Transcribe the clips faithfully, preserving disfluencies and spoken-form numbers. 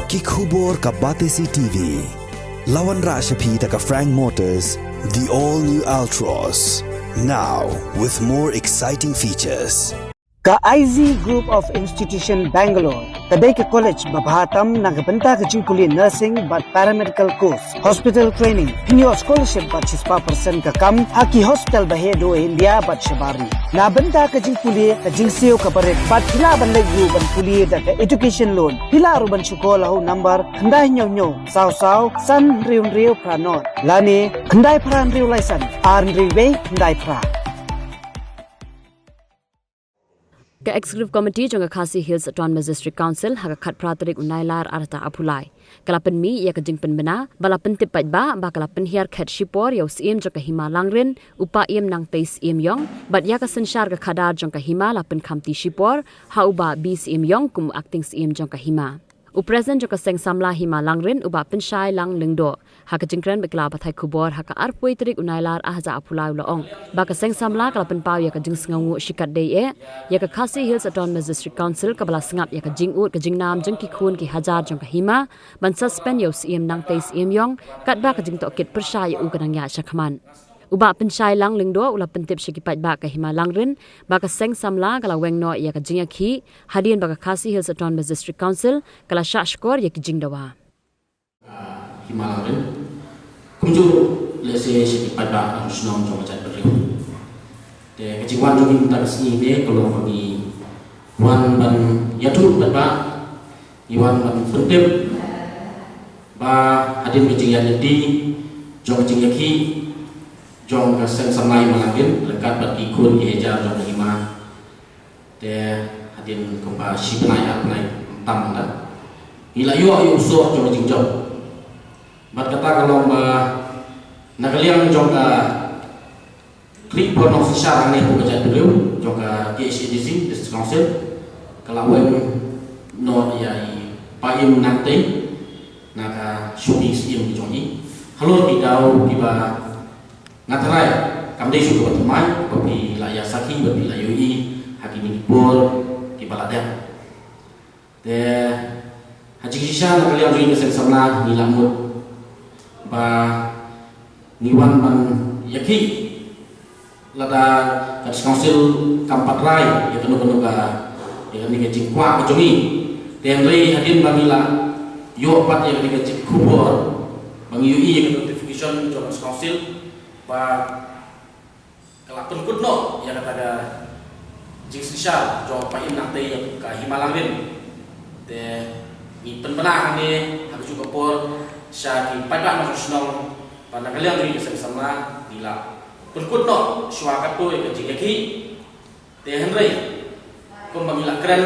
Ki khubor ka Batesi T V. La wanrah sha phi da ka Frank Motors, the all new Altroz. Now with more exciting features. Ka I Z Group of Institution Bangalore ka dei ka college ba bha tam na ka bynta ka jingpule nursing bad paramedical course, hospital training, pynïoh scholarship bad shispah percent ka kam ha ki hospital ba heh duh India bad shabar ri. Na bynta ka jingpule, ka jingsiew kaba rit bad phi lah ban leit ruh ban pule da ka education loan. Phi lah ruh ban shu call ha u number khyndai hynñiew hynñiew saw saw san hynriew hynriew phra nod lane khyndai phra hynriew lai san ar hynriew wei khyndai phra. Ka Executive Committee jong ka Khasi Hills Autonomous District Council ha ka khatphra tarik u Nailar arta apulai ka la pynmih ïa ka jingpynbna ba la pyntip paidbah ba ka la pynhiar khet shipor ïa u Syiem jong ka Hima Langrin, u Paiem Nangtei Syiemiong, bad ïa ka synshar ka khadar jong ka Hima la pynkhamti shipor ha u Bah B Syiemiong kum u Acting Syiem jong ka Hima. U President jong ka Seng Samla Hima Langrin, u Bah Pynshai Lang Lyngdoh, ha ka jingkren bad ki lad pathai khubor ha ka arphew tarik u Nailar arhajar arphew lai u la ong ba ka Seng Samla ka la pynpaw ïa ka jingsngewnguh shikatdei eh ïa ka Khasi Hills Autonomous District Council kaba la sngap ïa ka jingud ka jingnam jong ki khun ki hajar jong ka Hima ban suspend ïa u Syiem Nangtei Syiemiong katba ka jingtohkit pyrshah ïa u ka dang ïaid shakhmat. U Bah Pynshai Lang Lyngdoh u la pyntip sha ki paidbah ka Hima Langrin ba ka Seng Samla ka la weng noh ïa ka jingïakhih hadien ba ka Khasi Hills Autonomous District Council ka la shah shkor ïa ki jingdawa. Hima Langrin. Kumjuh lehse sha ki paidbah nongshong shnong jong ka jaitbynriew. Te ka jingwan jong ngi mynta ka sngi ne ka long ba ngi wan ban ïathuh paidbah, ngi wan ban pyntip ba hadien ka jingïaid lynti jong ka jingïakhih jong ka Seng Samla Hima Langrin ryngkat bad ki khun ki hajar jong ka Hima. Te hadien kumba shi bnai ar bnai tam da ngi la ïoh ïa u soh jong ka jingjop. Bad kata ka long ba na ka liang jong ka khlieh bor nongsynshar hangne hapoh ka jaitbynriew jong ka K H A D C District Council ka la weng noh ïa i Paiem Nangtei na ka shuki Syiem ki jong i. Halor ki daw kiba nga tharai kam dei shuh kaba thymmai ba phi la ïa sakhi ba phi la ïohi ha kine ki por kiba la dep. Te ha jingshisha na ka liang jong ngi ka Seng Samla ngi la mut ba ngi wan ban ïakhih lada ka District Council kam pat rai ïa kano kano ka, ïa kane ka jingkwah ka jong ngi. Te hynrei hadien ba ngi la ïoh pat ïa kane ka jingkhubor ba ngi ïohi ïa ka notification jong ka District Council ba ka la pynkut noh ïa kata ka jingsynshar jong Paiem Nangtei ïa ka Hima Langrin. Te ngi pynbna hangne ha kajuh ka por sha ki paidbah nongshong shnong ba na ka liang jong ngi ka Seng Samla ngi la pynkut noh shuwa katto ïa ka jingïakhih. Te hynrei kumba ngi la kren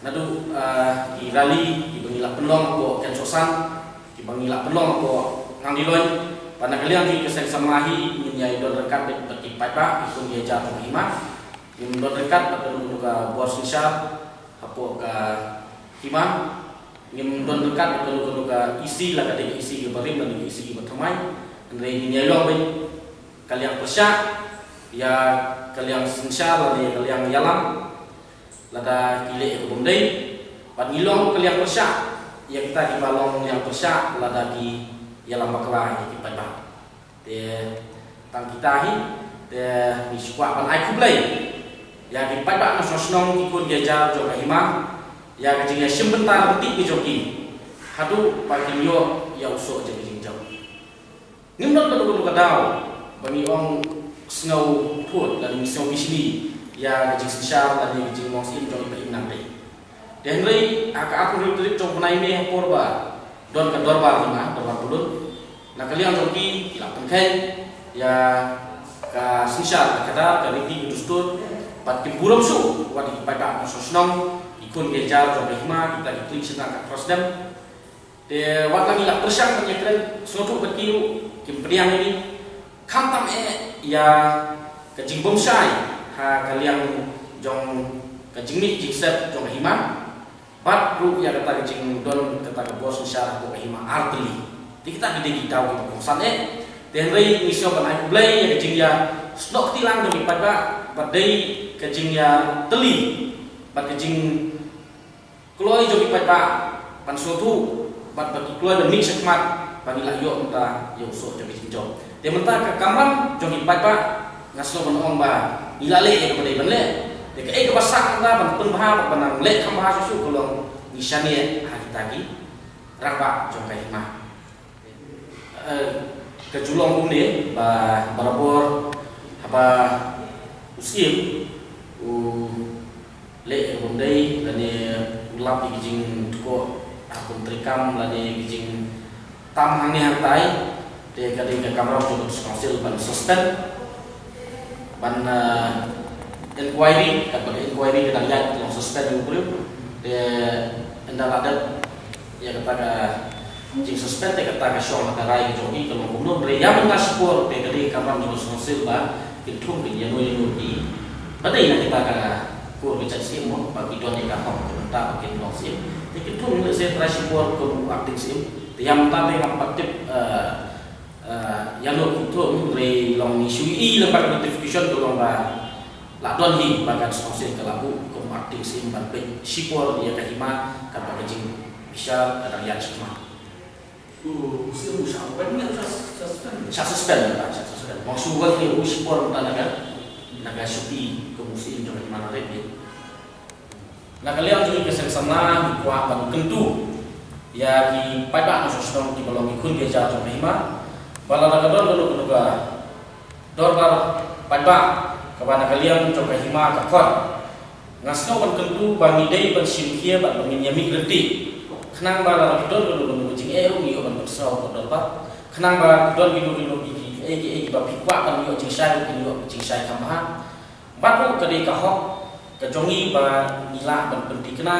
naduh, ah, ki rally kiba ngi la pynlong hapoh Kynsohsan, kiba ngi la pynlong hapoh Nangdiloin, ba na ka liang jong ngi ka Seng Samla hi ngin ïai don ryngkat bad ki paidbah, ki khun ki hajar jong ka Hima. Ngin don ryngkat bad kano kano ka bor synshar hapoh ka Hima. Ngim don ryngkat bad kano kano ka E C, la ka dei ka E C kaba rim lane ka E C kaba thymmai. Hynrei ngin ïai long beit ka liang pyrshah ïa ka liang synshar lane ïa ka liang ïalam lada ki leh ïa ka bym dei. Bad ngi long ka liang pyrshah ïa kita kiba long liang pyrshah lada ki ïalam bakla ïa ki paidbah. Te tang kita hi te ngi shu kwah ban ai khublei ïa ki paidbah nongshong shnong, ki khun ki hajar jong ka Hima, ïa ka jingïashim bynta ryntih ka jong ki haduh ba kin ïoh ïa u soh jong ka jingjop. Ngim don kano kano ka daw ba ngi ong sngewthuh lane ngi sngew bishni ïa ka jingsynshar lane ka jingmong syiem jong i Paiem Nangtei. Te hynrei ha ka arphew hynriew tarik jong u bnai May ha por ba don ka dorbar Hima, dorbar pyllun, na ka liang jong ki ki la pynkheiñ ïa ka synshar, ka khadar, ka riti, ka dustur, bad kim burom shuh wat ïa ki paidbah nongshong shnong, ki khun ki hajar jong ka Hima, kita ki khlieh shynrang ka Crossdam. Te wat la ngi la pyrshang ban ïakren sngewthuh bad ki ruh kim pdiang ïa ngi. Khamtam eh ïa ka jingbymshai ha ka liang jong ka jingmih jingsep jong ka Hima. Bad ruh ïa kata ka jingdon kata ka bor synshar hapoh ka Hima ar tylli. Te kita ki dei ki daw kiba kongsan eh. Te hynrei ngi sngew ban ai khublei ïa ka jingïasnoh kti lang jong ki paidbah bad dei ka jingïatylli bad ka jing kloi jong ki paidbah ban sngewthuh bad ba ki kloi ban mih shakhmat ba ngi la ïoh mynta ïa u soh jong ki jingjop. Te mynta ka kamram jong ki paidbah nga sngew ban ong ba ngi la leh ïa kaba dei ban leh. Te kaei kaba sah mynta ban pynbha bad ban nang leh kham bha shuh shuh ka long ngi shaniah ha kita ki rangbah jong ka hima. Eh, ka ju long kumne ba barabor haba u Syiem u leh ïa ka bym dei lane u lap ïa ki jingthoh ha kum treikam lane ki jingtam hangne hangtai, te ka dei ka kamram jong ka District Council ban suspend, ban, eh, inquiry, katba ka inquiry ka dang ïaid, long suspend ïa u briew. Te ynda la dep ïa kata ka jingsuspend, te kata ka shong ha ka rai ka jong ki ka long kumno, hynrei ïa mynta shipor te ka dei ka kamram jong ka District Council ba kin thung kin ïano ïano ki ba dei na kita ka kur ka jait Syiem mo, ba ki don ïa ka hok ka bynta ba kin long Syiem. Te kin thung lehse trai shipor kum u acting Syiem. Te ïa mynta te ngam pat tip, eh, eh, ïano ki thung, hynrei long ngi shu ïohi lyngba ka notification ka long ba la don hi ba ka District Council ka la buh kum acting Syiem ban peit shipor ïa ka hima katba ka jingbishar ka dang ïaid shakhmat. U Syiem u shah open ne u shah suspend? Shah suspend, shah suspend. Ym shu wan hi u shipor mynta na ka, na ka shuki kum u Syiem jong ka hima Narit. Na ka liang jong ngi ka seng samla ngi kwah ban kyntu ïa ki paidbah nongshong shnong kiba long ki khun ki hajar jong ka hima ba lada ka don kano kano ka dorbar paidbah kaba na ka liang jong ka hima ka khot, nga sngew ban kyntu ba ngi dei ban shim khia bad ba ngin ïa mih ryntih. Khnang ba lada ka don kano kano ka jingeh ruh ngi ïoh ban pynsngew ha ka dorbar. Khnang ba ka don kino kino ki, ki, eh, ki, eh, kiba phi kwah ban ïoh jingshai ruh kin ïoh jingshai kham bha. Bad ruh ka dei ka hok ka jong ngi ba ngi lah ban pynthikna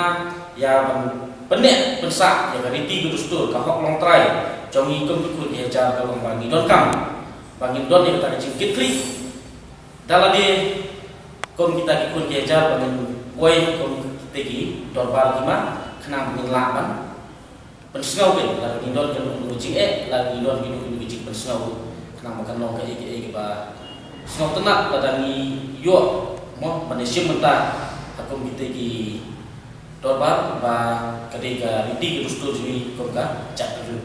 ïa ban pynneh pynsah ïa ka riti ka dustur, ka hok longtrai jong ngi kum ki khun ki hajar ka long ba ngi donkam ba ngin don ïa kata ka jingkitkhlieh da lade kum kita ki khun ki hajar ba ngin wai kum kita ki dorbar hima khnang ba ngin lah ban pynsngew kein, lada ngi don kano kano ka jingeh, lada ngi don kano kano ka jingpynsngew, khnang ba kan long kaei kaei kaba sngewtynnat lada ngi ïoh mo ban ïashim bynta ha kum kita ki dorbar ba ka dei ka riti ka dustur jong ngi kum ka jaitbynriew.